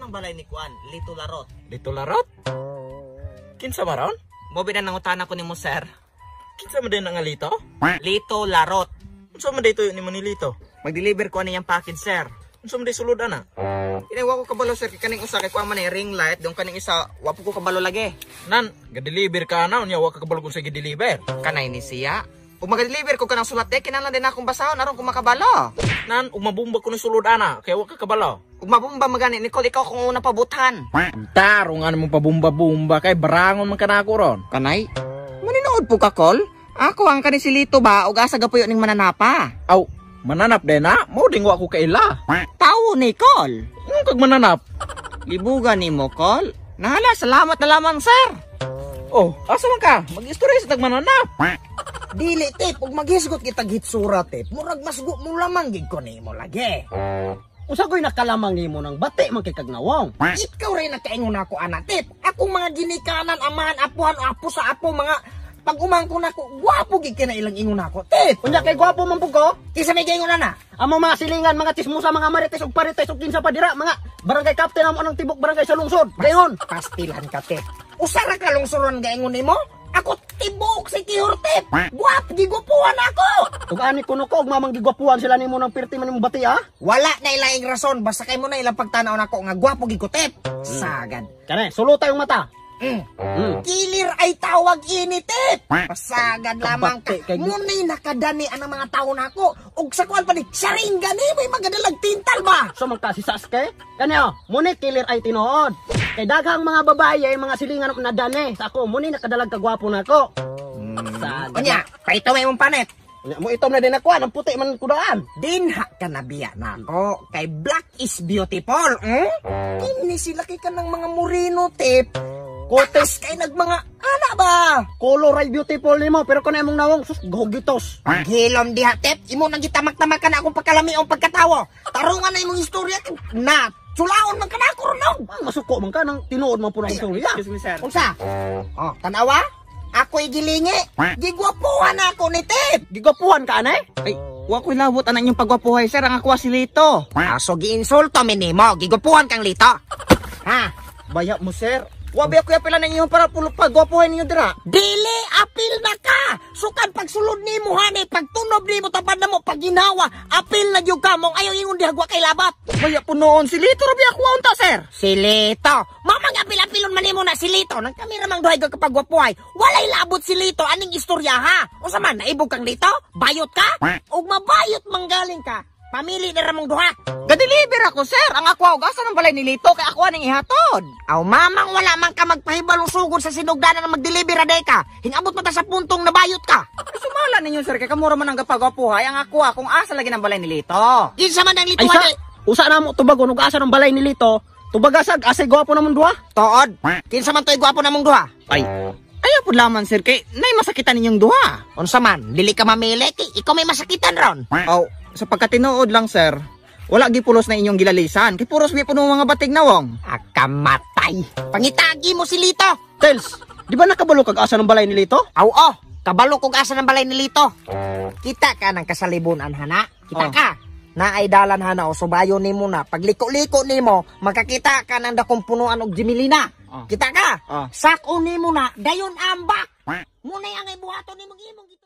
Asa nang balay ni Kuan? Lito Larot. Lito Larot? Kinsa ba ron? Mo na nangutana ko nimo, sir. Kinsa man din ang Lito? Lito Larot. Unsa man dito ni Manilito? Mag-deliver ko ani iyang package, sir. Unsa man di sulod ana? Inawa ko kabalo, sir, kay kaning usa kay kuan man eh, ring light, dong kaning isa wa po ko kabalo lagi. Nan, ga-deliver ka na unya wa ka kabalo kung sa gi-deliver. Kanay ni siya. Ug mag-deliver ko kanang sulat eh, kinahanglan din akong basahon aron ko makabalo. Nan, ug mabumba ko ni sulod ana, kay wa ka kabalo. Ug mabumba magani Nicole, ikaw kung una pabutan. Tarong ano mong pabumba-bumba kay barangon man kanako ron. Kanay? Maninood po ka, Kol? Ako ang kani si Lito ba ug asa gapuyo ning mananapa? Aw, mananap din na, mo ding wa ko kaila. Tawo ni Kol. Yung kag mananap. Libugan nimo, Kol. Nahala, salamat na lamang, sir. Oh, asa man ka? Mag-istorya sa tag mananap. Dili, tip, ug maghisgot kita gitsura, tip. Murag masgo mo lamang gid ko nimo lagi. Usa ko'y nakalamang nimo ng bati man kay kagnawong. Ikaw rin nakaingon ako ana, tip. Akong mga ginikanan, amahan, apuhan, apo sa apo, mga pag umangko nako, gwapo gid kay na ilang ingon nako, tip. Unya kay gwapo man pud ko. Kinsa may gaingon ana? Amo mga silingan, mga chismosa, mga marites ug parites ug kinsa pa dira, mga barangay captain amo anang tibok barangay sa lungsod. Gayon. Pastilan ka, tip. Usa ra ka lungsuron gaingon nimo? Ako tibuok si Kihor, tip. Gwap, gigwapuhan ako. Ug ani kuno ko ug mamang gigwapuhan sila nimo ng pirti man imong bati ah. Wala na ilaing rason, basta kay mo na ilang pagtanaw nako nga gwapo gid ko, tip. Sagad. Kani, sulota yung mata. Kilir ay tawag ini, tip. Pasagad lamang ka. Kabate kay- Munay nakadani ang mga tao nako. Ug sa kuan pa ni Sharingan ni may magadalag tintal ba? So man ka si Sasuke. Kani oh, muni kilir ay tinuod. Kay daghang mga babae ay mga silingan na dane sa ako, muni nakadalag kagwapo nako. Sagad. Unya, paito may imong panet. Unya mo itom na din ako, ang puti man kudaan. Dinha ka na biya nako. Kay black is beautiful. Kini sila kay kanang mga moreno, tip. Kotes Kay nagmanga ana ba? Color ay beautiful nimo pero kun imong nawong sus gogitos. Gilom diha, tip. Imo nang gitamak-tamak ka na akong pagkalami ang pagkatawo. Tarungan na imong istorya na. Sulaon man ka na ako ronog. Ah, masuko man ka nang tinuod man po ng istorya. Excuse me, sir. Unsa? Oh, tanawa? Ako'y gilingi. Gigwapuhan ako ni Tip. Gigwapuhan ka anay? Ay, wa ko'y labot anak inyong pagwapuhay, sir. Ang ako si Lito. Aso giinsulto mi nimo. Gigwapuhan kang Lito. Ha? Baya mo, sir. Wa ba kuya pila ninyo para pulo pagwapuhay ninyo dira? Dili apil na ka. Sukad pagsulod nimo hani, pagtunob nimo tapad na mo paginawa, apil na gyud ka mong ayaw ingon dihagwa kay labat. Baya po noon si Lito ra biya ako unta, sir. Si Lito. Mamang apil-apilon man nimo na si Lito. Nang kami ramang duhay ka kapagwapuhay. Walay labot si Lito aning istorya ha. Unsa man naibog kang Lito? Bayot ka? Ug mabayot manggaling ka. Pamili na ramong duha. Ga-deliver ako, sir. Ang ako og asa ng balay ni Lito kay ako aning ihatod. Aw mamang wala man ka magpahibalong sugod sa sinugdanan na mag-deliver aday ka. Hingabot pa ta sa puntong nabayot ka. Sumala ninyo, sir, kay kamura man ang gapagwapuhay ang ako kung asa lagi ng balay ni Lito. Kinsa man ang Lito Ay sa, ade? usa na mo tubagon ug asa ng balay ni Lito. Tubagasag asay gwapo namon duha. Tuod. Kinsa man to'y gwapo namong duha? Ay, ayaw pud lamang, sir, kay nay masakitan ninyong duha. Unsa man, dili ka mamili kay ikaw may masakitan ron. Aw, sa pagkatinuod lang, sir, wala gipulos na inyong gilalisan. Kay puros bi puno mga batig nawong. Akamatay. Pangitagi mo si Lito. Tels, di ba nakabalo kag asa ng balay ni Lito? Aw oh, kabalo kog asa ng balay ni Lito. Kita ka ng kasalibunan hana. Kita Oh. ka. Naay dalan hana o subayon nimo na. Pagliko-liko nimo, makakita ka ng dakong punuan og Jimilina. Oh. Kita ka. Oh. Sako nimo na dayon ambak. Munay ang ibuhaton nimo imong gitu.